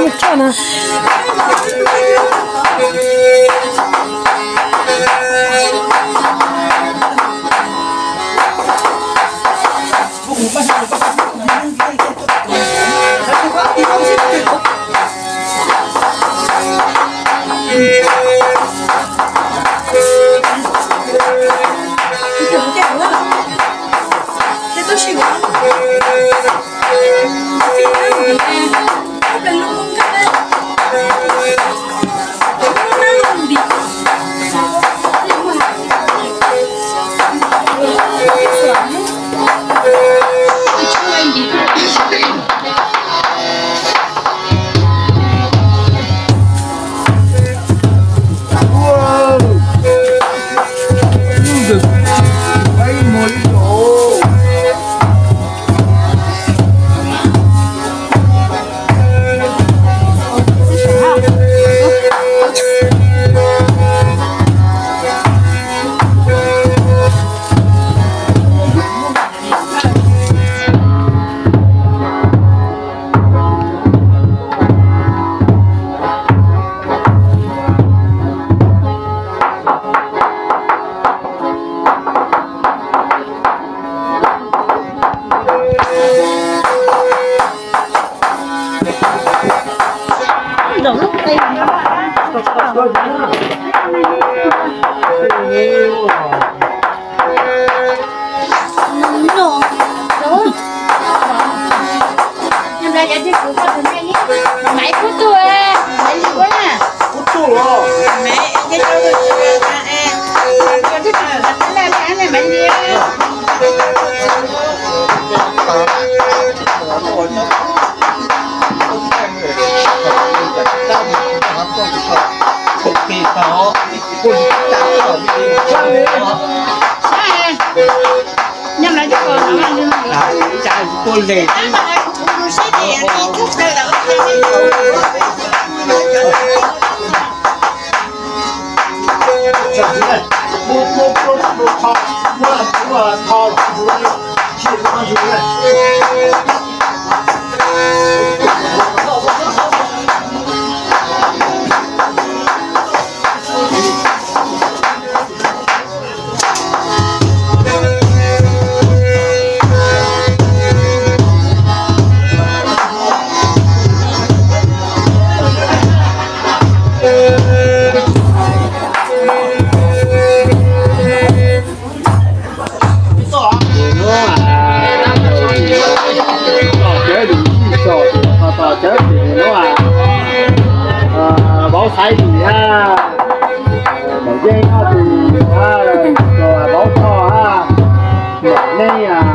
Ua los. Ua tsis muaj tshuaj na. Cawv lus ib txog, cawv lus ib txog, vauv Xaiv Lis hab, Maum Yeeb ob tug hab, vauv Thoj hab, Maum Neeb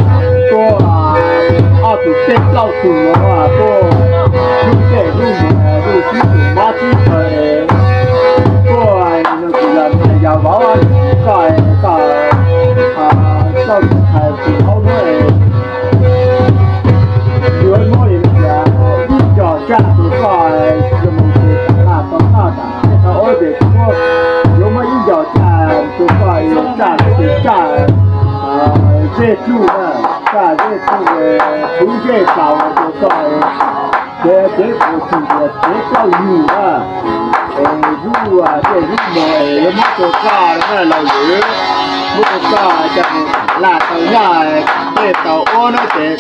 tuaj, ob tug peb plaub tug tuaj hlub tej hlub mus, hlub sib tug mob sib tawv, tuaj nug tus yog niam yog vauv koj, koj coj tus ntxhais tus vauv nuav, yuav muab li tias ib nco tsaj rua koj, yuav mus ces tam laj tau noj tam tej tau ua ces kuv muab, yuav muab ib nco tsaj rua koj, tsaj tus tsaj zej dluj na, tsaj zej dluj, txhuv zej plaws rua koj, ces kev puas tsuaj tias kev txawj yug na, es zub zej zub mos es yuav muab rua koj na Laug Lwm, muab rua koj coj mus tam laj tau noj tej tau ua na ces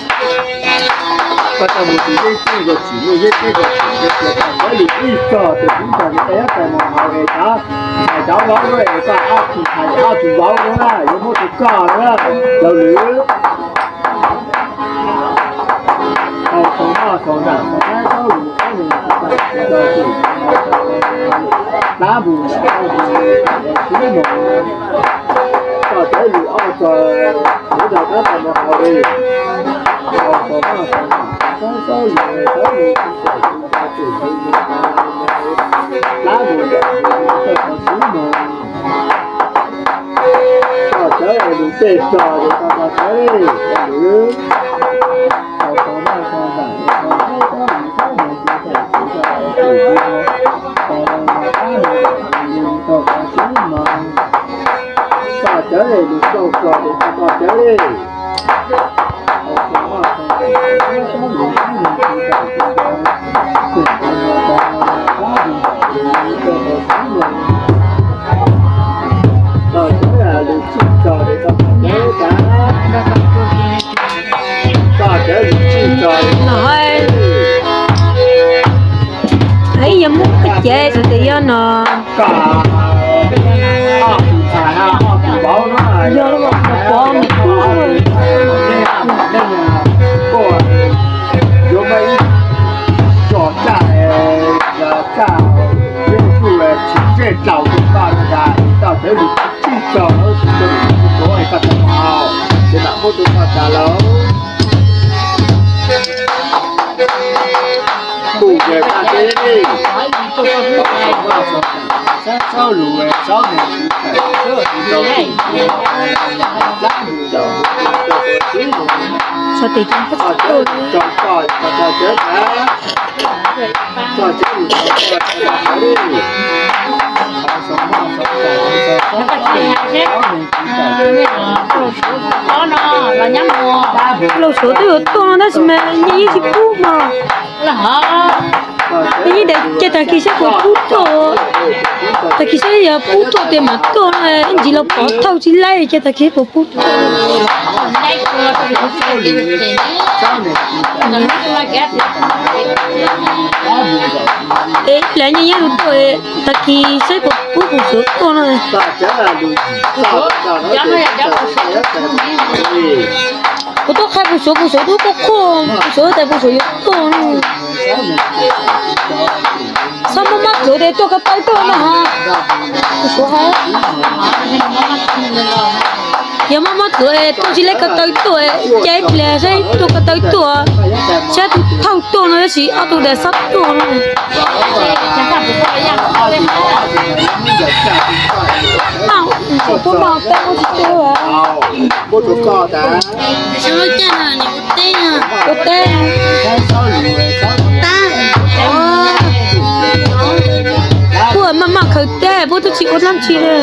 koj coj mus tus yeeb teb koj tsim, yeeb teb koj tsim, cawv lus ib txog ces kuv coj mus tais tais mus haus es cov ntxhais cov vauv es koj ob tug ntxhais ob tug vauv na yuav muab rua koj na Laug Lwm. Tau tau noj tau nag tau nab tau lus, tab mus sib moog, txog cawv lus ob txog, kuv tau tab tau mus haus li, tau tau noj tau nag tau nab tau lus, tau lus, tab mus sib moog, txog cawv lus tej txog es tau tau cawv li, tau lus, tau tau noj Ib yog muab koj cev txog tias yog no. Yog los pov nws kub. Xov tes cov pob txha tuaj. Lauj Suav twb yuav tuaj no tab sis mas yeej tsis pub mog. Yeej daim ces tag kis saib puas pub tuaj. Tag kis saib yog pub tuaj ces mam tuaj, ib ntsis los pov thauj tsis laib ces tag kis puas pub tuaj. Es ib pliag nyob nyob tuaj, tag kis saib puas pub puas suav tuaj no. Kuv tuaj qhia puas suav, puas suav tuaj quaj quaj, puas suav tas puas suav yuav tuaj no. Txhob muab mab dluav tes tuaj ko taw tuaj no ha. Puas suav ha. Yog muab mab dluav tuaj tsis laib ko taw tuaj, caij ib pliag saib tuaj ko taw tuaj, saib tus thauj tuaj no tab sis ob tug daim xob tuaj no. Puab mas teb muab tsis tau. Ua teb, ua teb. Puab maj maj khaws teb, puab twb tsis ua dlaab tsi li.